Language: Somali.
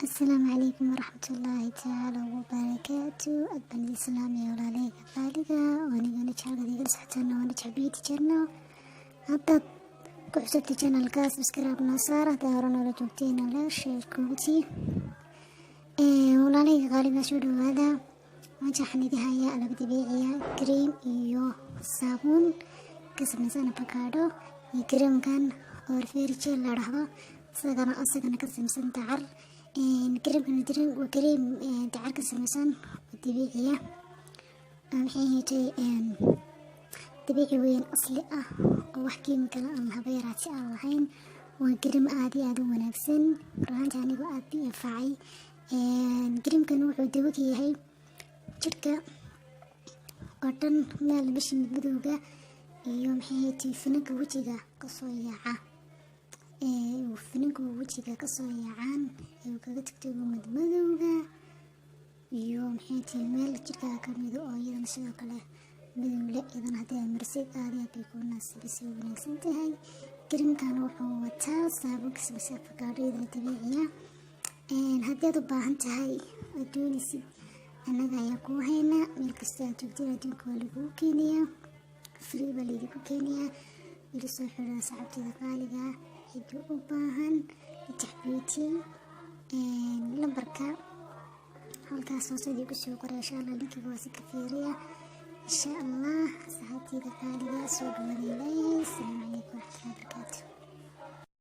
Asalaamu calaykum waraxmatullaahi tacaala wabarakaatu. Aad baan idin salaamaya, walaalahayga qaaliga. Anigana jeclada igala socotaan waa Najax Beauty Channel. Haddaad ku cusubtay channelka, subscribe noo saar. Haddaa hore noola joogtayna, la share kuguti. Walaalahayga qaaliga, soo dhawaada. Maanta waxaan idin hayaa alaab dabiiciya, cream iyo saabuun ka samaysan avocado, iyo creamkan oo gel la dhahdo, isagana ka samaysan dacar. Creamkan waa cream dacar ka samaysan oo dabiiciya. Maxay ahaatay, dabiici weyn, asli ah, oo wax kiimikala aan haba yaraati aan lahayn. Waa cream aad iyo aad u wanaagsan. Runaantii anigu aad bii anfacay. Creamkan wuxuu dawo ka yahay jirka oo dhan, meel bisha madmadowga iyo, maxay ahaatay, finanka wejiga kasoo yaaca, finanka wejiga kasoo yaacaan ee uu kaga tagtago madmadowga, iyo, maxay tahay, meel jirkaaga kamida oo iyadana sidoo kale madow le, iyadana haddii aad marisid, aad iyo aad bay kuu naasibisay, wanaagsan tahay. Creamkan wuxuu wataa saabuun ka samaysan avocado, iyadana dabiiciya. Haddii aad u baahan tahay oo doonaysid, annaga ayaa kuu haynaa. Meel kasta aad joogtid adduunka waa laguu keenayaa, free baa laydinku keenayaa. Ila soo xiriira, saxabtida qaaliga. Cidii u baahan Najax Beauty, lambarka halkaas hoose idinku soo qoray, insha Allah. Linkiga waa si ka fiiriya, insha Allah. Saxaabteyda qaaliga, soo dhawaday leeyahay. Asalaamu calaykum waraxmatullahi wabarakaatu.